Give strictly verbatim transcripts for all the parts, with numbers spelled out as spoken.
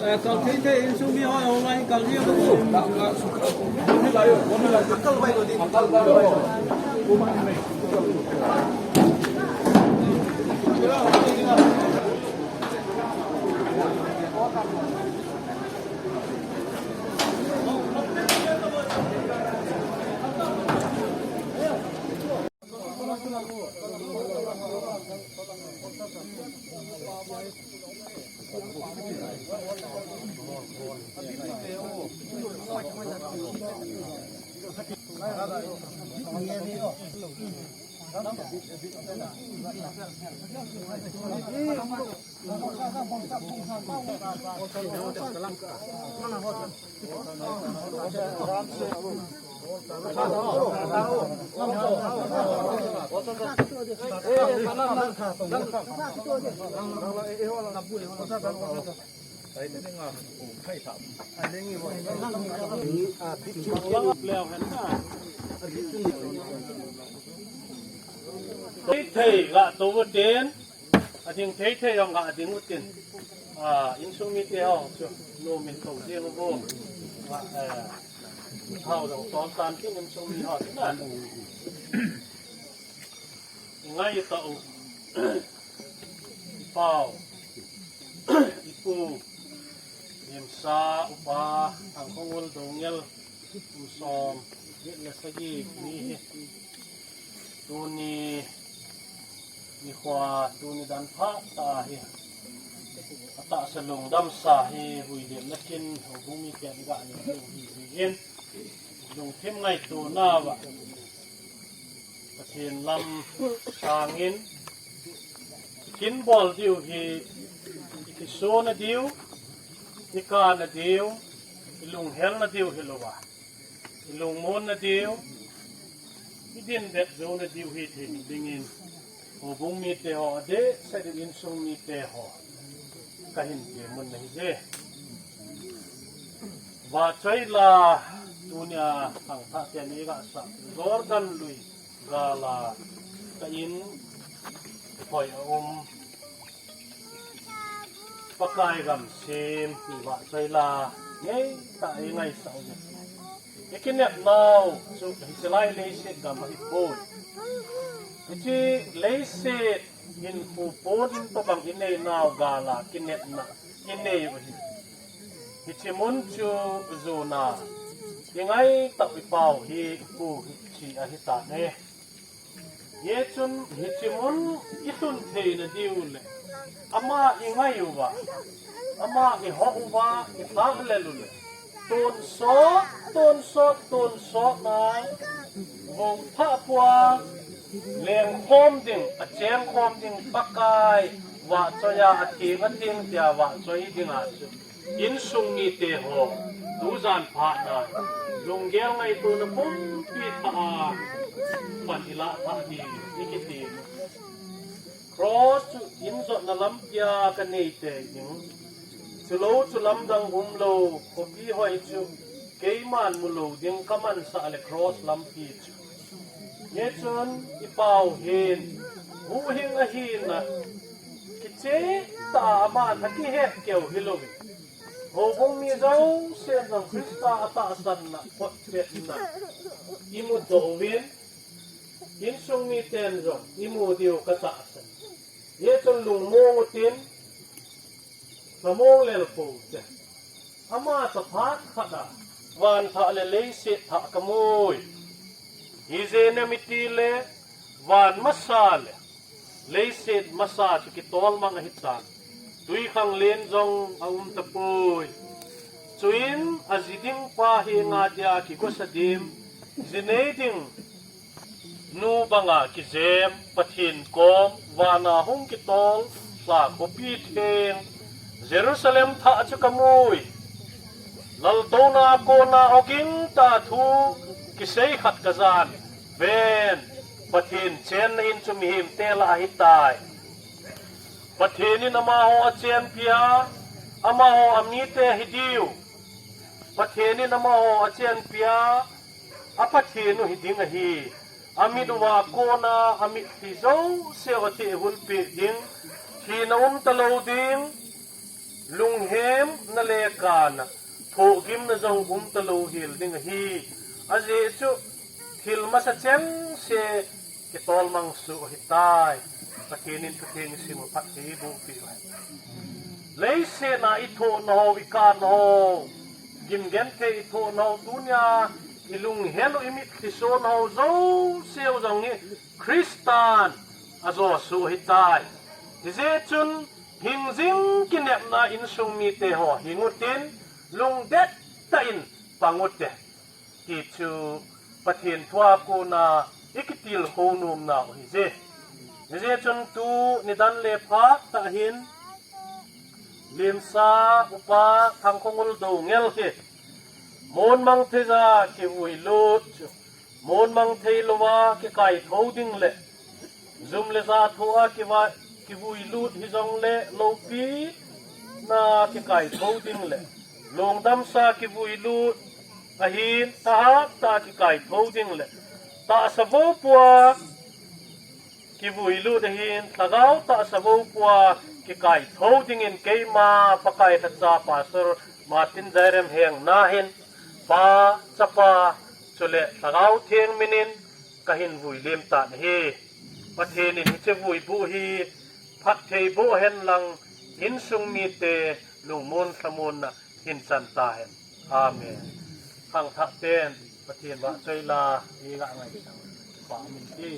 Kal thei thei insung mi hoi online kal thei. Thei thei ga to ten. Ading thei thei jong ga ding utin. A, insung mite ho chu. Nomin to ding u. A, eh, hao jong tol tan tin insung mi ho na. Ngai ta u. Pau. Ipu. Nimsa upa. Angkongul dongel. Usom. Yet la sagi. Ni. Tuni. Nikho tuni dan pha ta hi. Atahsa lungdam sa hi huidem nakin houbung miten ga ni hi hi hin. Lungthim ngaito na va. Pathen lam sangin. Kin bol diu hi. Kisona diu. Ikana diu. Ilunghelna diu hi lova. Ilungmonna diu, idin det jona diu hi thei dingin, houbung mite ho, adeh seh in insung mite ho, kahin temun ahi je. Vahchoi la, tunia thangthah teni ga sah, Jordan lui, gala, ka in, hoi a um, Pakai gam sem, ti vahchoi la, ngei ta ei ngaisah u. Ei kinep nau, chu hiche lai leiset gam ahi poi. Hiche leiset hinkho pon in tobang inei nau gala, kinepna, inei u ahi. Hiche mun chu jona, i ngai tah u i pau hi, pu hi, chi ahi ta ne. Hichun hiche mun i tun theina diu le, ama i ngai uva, ama i ho uva, i tah lel u le, tonsot, tonsot, tonsot na, vong pha pua, leng khom ding, a cheng khom ding, Pakai, vahchoi a, a theng, a theng tia vahchoi ding a chu. Insung mite ho, tujan phat na, lunggel ngaitona pumpi thah a, pan i lah thah ding, i kiti. Cross chu in jotna lampi a ka nei tei ding. Chulou chu lamdang umlou, khopi hoi chu keiman mulou ding ka mansah le cross lampi chu. Hichun i pau hin, huhhing ahin a, kicheh tah a aman a kihet keu hilou in. Houbung mi jouse jong Christa a tahsanna, photchetna, i mudoh uvin, insung miten jong i mu diu ka tahsan. Hichun lungmong utin, lhamong lel pou te. Ama cha phat khat a, van thah le leiset thah ka mui. Hijeh inem itile, van masa le leiset masa chu kitol mang ahi tan. Twikhanglen jong a um tapoi. Chuin a ji ding pa henga dia kigosa dim, ji nei ding nu banga kijem, Pathen kom, vana hung kitol, lha khopi theng, Jerusalem thah chu ka mui. Laltouna kona ogin tah thu kisei khat ka jan. Ven, Pathen chenna in chu mihemte lah ahi tai. Pathen in amaho a chenpi a, amaho a mite hi diu. Pathen in amaho a chenpi a, a Pathen u hi ding ahi. A mit uva kona, a mitlhi jouse u a thehul peh ding. Thina um talou ding. Lunghemna le kana thohgimna jong umtalou hel ding ahi. Ajeh chu thil masa chengse kitolmang soh ahitai. Pathen in thutheng isim u phatthei eiboh peh u hen. Leiset a ithohna ho, ikahna ho, gimgenthei ithohna ho, tunia ilunghel u, imitlhi sona ho jouse u jong hi Christan ajo soh ahitai. Hijeh chun hingjing kinepna insung mite ho hing utin, lungdet tah in pang ute, ti chu Pathen thua kona ikitilkhou nomnau ahije. Hijeh chun tuni dan le phat tah hin Limsa Upa Thangkhongol Doungel hi monmang thei ja kivui lut chu, monmang thei louva kikaithou ding le, jum le ja thoa kiva, kivui lut hijongle loupina kikaithou ding le, lungdamsa kivui lut ahin, tahat tah kikaithou ding le, tahsa voupua kivui lut ahin, lhagao tahsa voupua kikaithou dingin keima Pakai lhacha Pastor Martin Jairem hengna hin, Pa, Chapa, chule Lhagao Theng minin kahin vui lim tan ahi. Pathen in hiche vuiboh hi phatthei boh hen lang, insung mite lungmon lhamonna hin chan tahen. Amen. Khangthah ten Pathen vahchoi la, i ngah ngai tang. Pa min ti.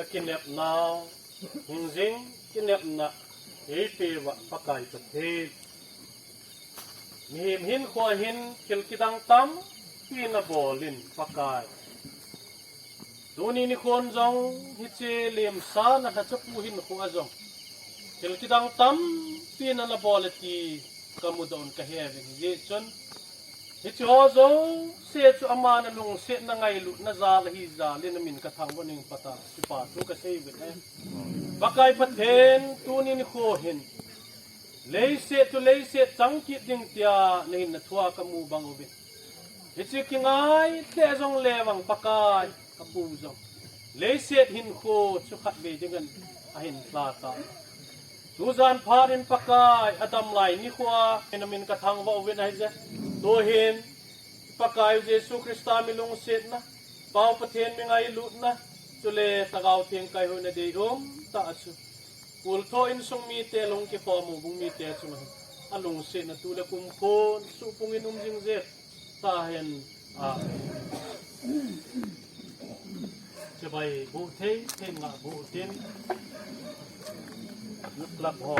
Ka kinepna, hingjing kinepna, eipeuva Pakai Pathen. Mihem hinkhoa hin thil kidang tampi nabol in Pakai. Tuni nikhon jong hiche lemsa na lhachapu hinkhoa jong thil kidang tampi nabol e ti kamudoh un kahe uvin, hijeh chun hiche ho jouse chu ama nalungsetna ngailutna jal ahi jal in namin kathangvah ning Pakai, kipa thu kasei uvin ahi. Pakai Pathen, tuni nikho hin leiset chu leiset chang kit ding tia nahin na thua kamu bang uvin, hiche kingai lheh jongle vang Pakai, kapu jong leiset hinkho chu khatvei dingin ahin lha ta. Tujan phat in Pakai, adam lai nikhoa namin kathangvah uvin ahije. Tuhin Pakai Jesu Christa mi lungsetna, Pau Pathen mi ngailutna, chule Lhagao Theng kaihoina deium tah chu kultho insung mite, lung kikhom houbung mite chunga hin alungsetna tule kumkhon suhpung in um jing jeng tahen. Amen. Chibai buh thei thei nga buh tin, nutlak ho